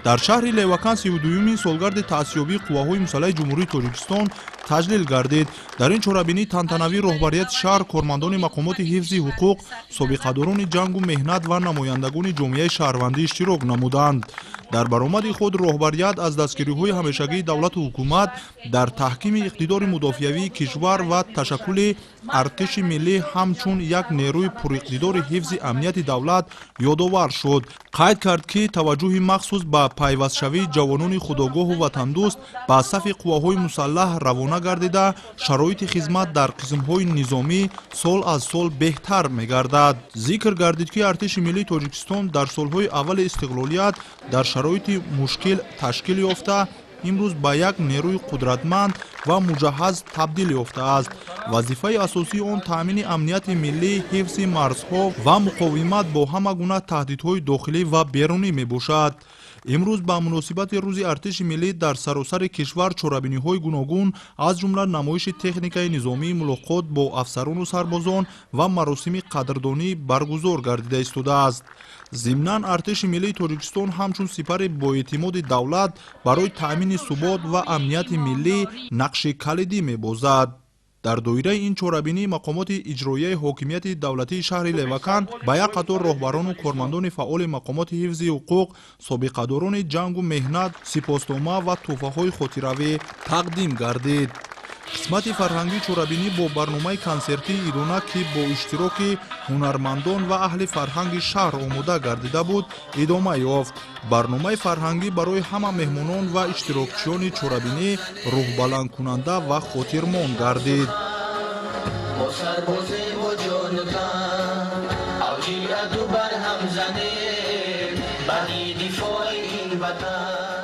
Дар шаҳри Левакан 32-юмин солгарди таъсисёбии Қувваҳои мусаллаҳи Ҷумҳурии Тоҷикистон таҷлил гардид. Дар ин чорабинии тантанавӣ роҳбарияти шаҳр, кормандони мақомоти ҳифзи ҳуқуқ, собиқадорони ҷангу меҳнат ва намояндагони ҷомеаи шаҳрвандӣ иштирок намуданд. Дар баромади худ роҳбарият аз дастгириҳои ҳамешагии давлату ҳукумат дар таҳкими иқтидори мудофиавии кишвар ва ташаккули артиши миллӣ ҳамчун як нерӯи пуриқтидори ҳифзи амнияти давлат ёдовар шуд. Қайд кард, ки таваҷҷӯҳи махсус ба пайвастшавии ҷавонони худогоҳу ватандӯст ба сафи қувваҳои мусаллаҳ равона гардида, шароити хизмат дар қисмҳои низомӣ сол аз сол беҳтар мегардад. Зикр гардид, ки Артиши миллии Тоҷикистон дар солҳои аввали истиқлолият дар шароити мушкил ташкил ёфта, имрӯз ба як нерӯи қудратманд ва муҷаҳҳаз табдил ёфтааст. Вазифаи асосии он таъмини амнияти миллӣ, ҳифзи марзҳо ва муқовимат бо ҳама гуна таҳдидҳои дохилӣ ва берунӣ мебошад. Имрӯз ба муносибати Рӯзи артиши миллӣ дар саросари кишвар чорабиниҳои гуногун, аз ҷумла намоиши техникаи низомӣ, мулоқот бо афсарону сарбозон ва маросими қадрдонӣ баргузор гардида истодааст. Зимнан, Артиши миллии Тоҷикистон ҳамчун сипари боэътимоди давлат барои таъмини субот ва амнияти миллӣ нақши калидӣ мебозад. Дар доираи ин чорабинӣ мақомоти иҷроияи ҳокимияти давлатии шаҳри Левакан ба як қатор роҳбарону кормандони фаъоли мақомоти ҳифзи ҳуқуқ, собиқадорони ҷангу меҳнат сипоснома ва тӯҳфаҳои хотиравӣ тақдим гардид. Қисмати фарҳангии чорабинӣ бо барномаи консертии идона, ки бо иштироки ҳунармандон ва аҳли фарҳанги шаҳр омода гардида буд, идома ёфт. Барномаи фарҳангӣ барои ҳама меҳмонон ва иштирокчиёни чорабинӣ рӯҳбаландкунанда ва хотирмон гардид. Мо сарбозем бо ҷону тан, авҷи аду барҳам занем баҳри дифои ин ватан.